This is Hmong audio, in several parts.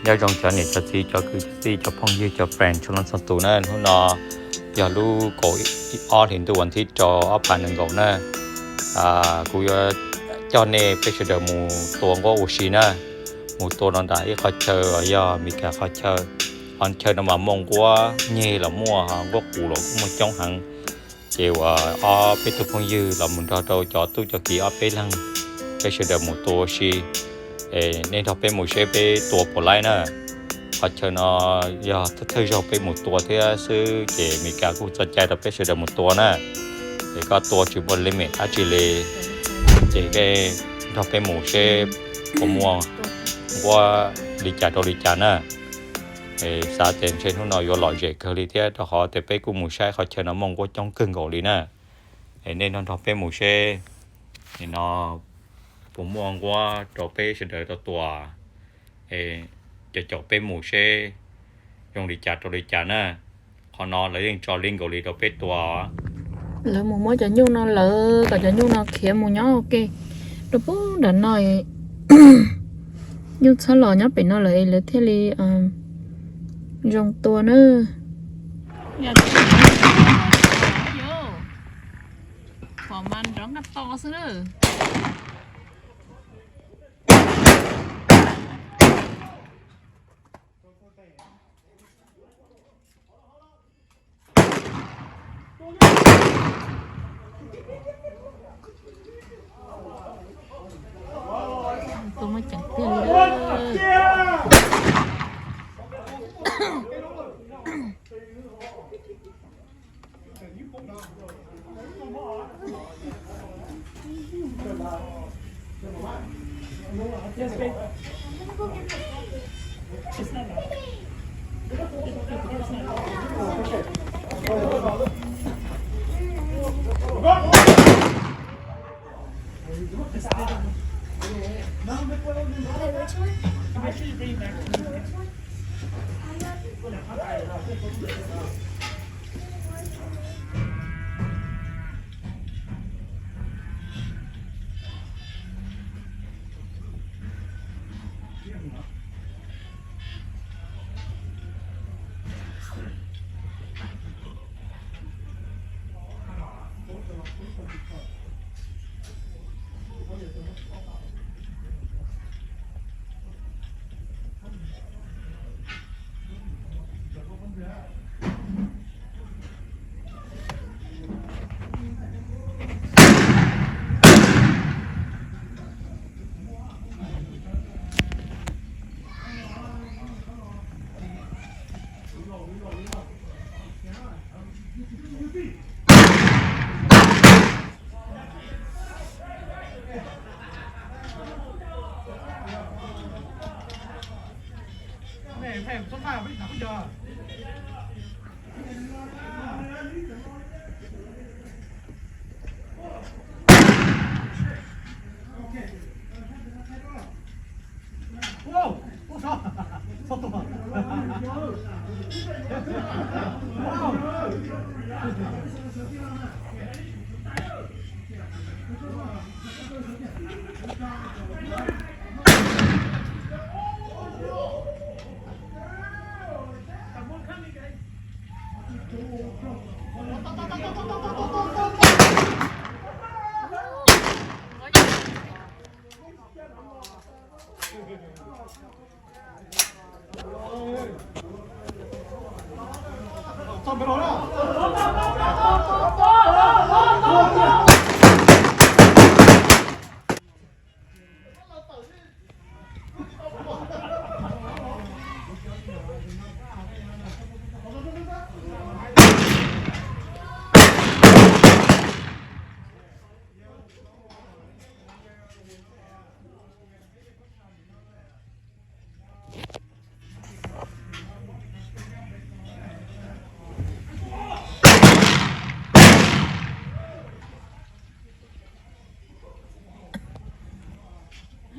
Nyob zoo cov niam cov txiv, cov kwv cov tij, cov phooj ywg, cov friend txhua leej txhua tus na. Hnub no yog lub kaum ob hlis ntuj vas thib rau ob phav nees nkaum na. Kuv yuav coj nej peb sawv daws mus tua nquab ua si na. Mus tua rau ntawm ib qhov chaw uas yog Meskas qhov chaw. Qhov chaw no mas muaj nquab nyeg los muaj, nquab qus los kuj muaj coob heev. Ces uas ob peb tug phooj ywg los mus nrog rau cov tub cov kiv ob peb leeg, peb sawv daws mus tua ua si. Nej nrog peb mus seb peb tua puas laib na. Qhov chaw no yog thawj thawj zaug peb mus tua thiab xwb, ces Meskas kuj txo cai rau peb sawv daws mus tua na. Es koj tua tsis muaj limit dab tsi li, ces nrog peb mus seb puas muaj nquab li cas rau li cas na. Xav tias ntshe hnub no yuav lom zem kawg li thiab, rau qhov tias peb kuj mus saib qhov chaw no muaj nquab coob kawg nkaus li na. Es nej nrog nrog peb mus seb nim no puas muaj nquab rau peb sawv daws tau tua, caum caum peb mus seb zoo li cas rau li cas na. Qhov no lawv yeej tso li nkaus li rau peb tua. Lawv mus muab cov nyuj no lawm, kom cov nyuj no khiav mus nyob ua ke rau pem nram no. Nyuj txhob los nyob pem no lawm, lawv thiaj li zoo tua na. Pom mas nrov nqaj to xwb na. Tua muaj ceem tiag li.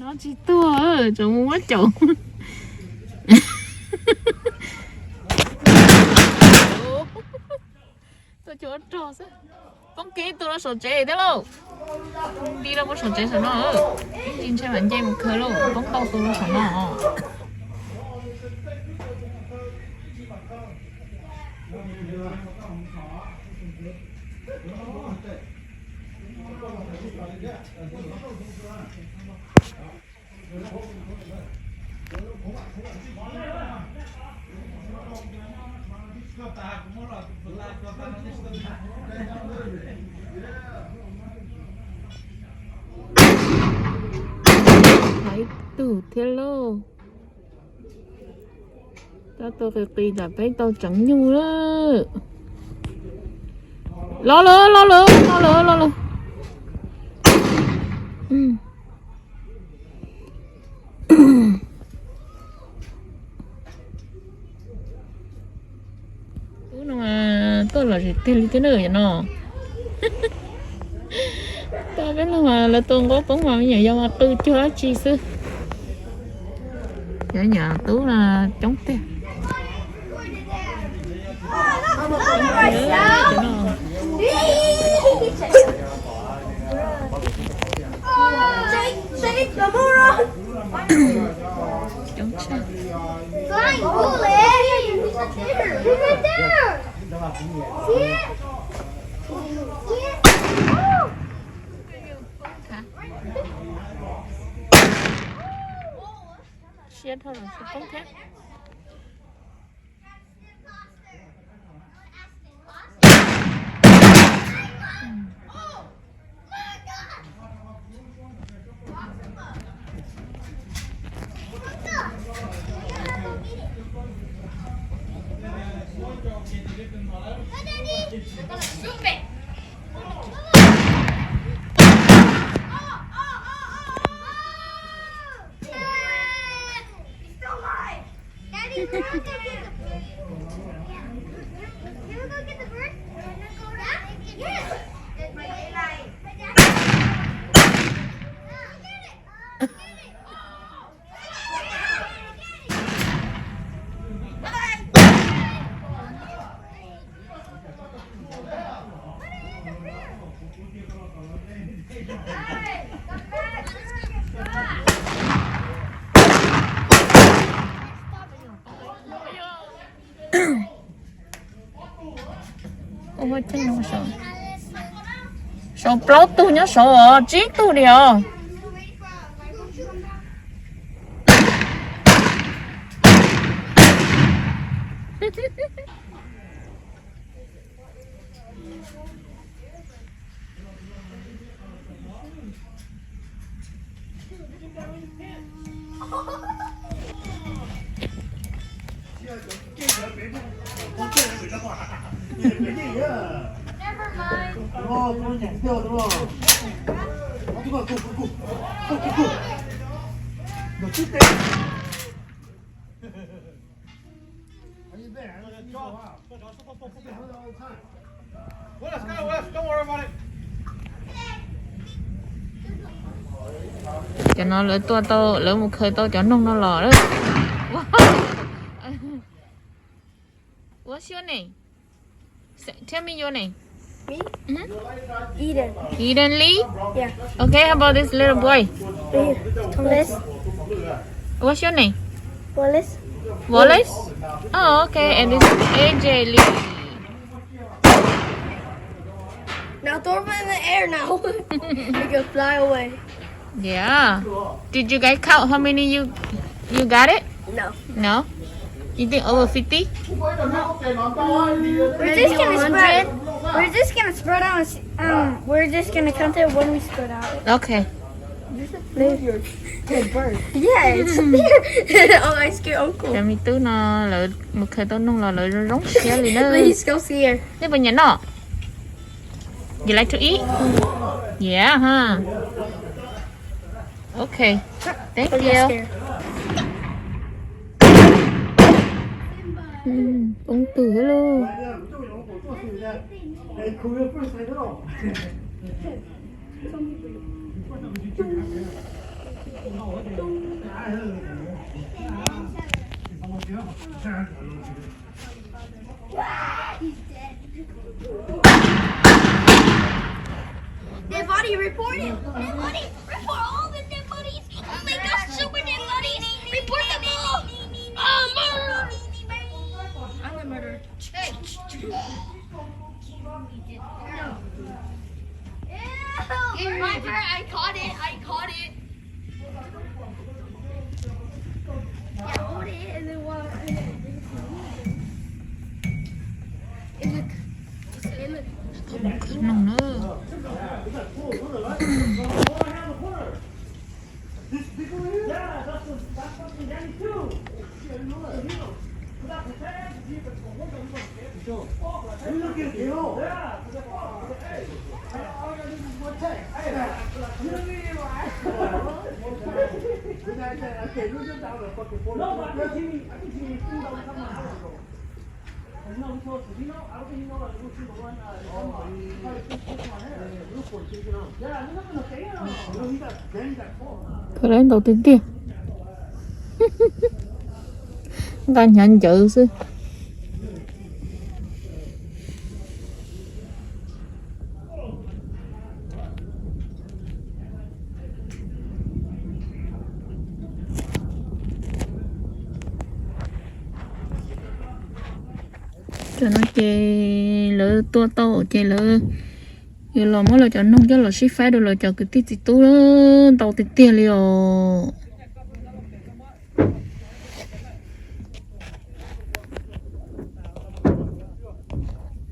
No tsis tuag, tseem mus muab caum. Tuaj cuag rog xwb. Poob kiag ib tug rau saum tsev thiab lauj. Nti rau pem saum tsev saum no. Ib ntsis ntshe mam nce mus khaws lauj, poob ntau tus rau saum no. Hais tus thiab lauj. Tab tus qis qis lam peb tau tseev nyuj lawm. Los lawm, los lawm, los lawm, los lawm. Tub no tuaj lom zem tiag li thiab na no. Tau peb los mas lawv tua nqaub poob mas me nyuam yaus mas qw cuag dab tsi xwb. Cov nyuam tub no coob tiag. Coob tshaj. Flying bullet! He's right there! See it? See it? Siab dhau lawm, siab poob thiab. Daddy, can we go get the, can we go get the bird? Yes. Saum plaub tug nyob saud os, tsib tug li os. Cov no lawv tua tau, lawv mus khaws tau cov noog no los lawm. What's your name? Tell me your name. Me? Mm-hmm. Eden. Eden Lee? Yeah. Okay, how about this little boy? Right here. Thomas. What's your name? Wallace. Wallace? Oh, okay. And this is A J Lee. Now throw them in the air now. They can fly away. Yeah. Did you guys count how many you you got it? No. No? You think over fifty? We're just gonna spread. We're just gonna spread out. And see, um, we're just gonna count it when we spread out. Okay. Yeah, it's there. Oh, I scare uncle. Cov me tub no lawv mus khaws tau noog los lawv zoo zoo siab li na. Please go see her. Nej puas nyiam noj? You like to eat? Yeah, huh? Okay. Thank you. Poob tug thiab lauj. Dead body, report it. Dead body, report all the dead bodies. Oh my gosh, super dead bodies. Report them all. Oh, no. It's my turn. I caught it. I caught it. Yeah, hold it and then what? And then, and then, and then, Noj na. Khaws lawv ntaus tiag tiag. Nqa hnyav ncawv xwb. Cov no ces lawv tua tau ces lawv yuav los muab lawv cov noog coj los sib faib rau lawv cov kwv tij txiv tub ntau tiag tiag li os.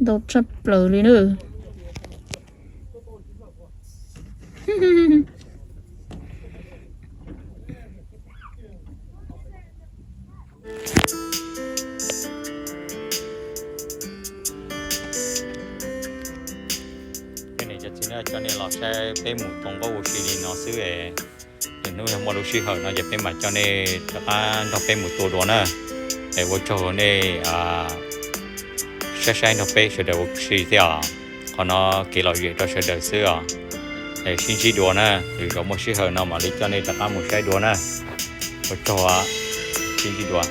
Ntau tshaj plaws li na. Cov niam cov txiv na, cov niam los saib peb mus tua nqaub ua si li no xwb es, hnub yog muaj lub sij hawm no ces peb mam coj nej rov qab nrog peb mus tua dua na. Es ua tsaug nej saib saib nrog peb sawv daws ua si thiab os. Qhov no kev lom zem rau sawv daws xwb os. Es sib ntsib dua na, lwm zaus muaj sij hawm no mam li coj nej rov qab mus saib dua na. Ua tsaug, sib ntsib dua.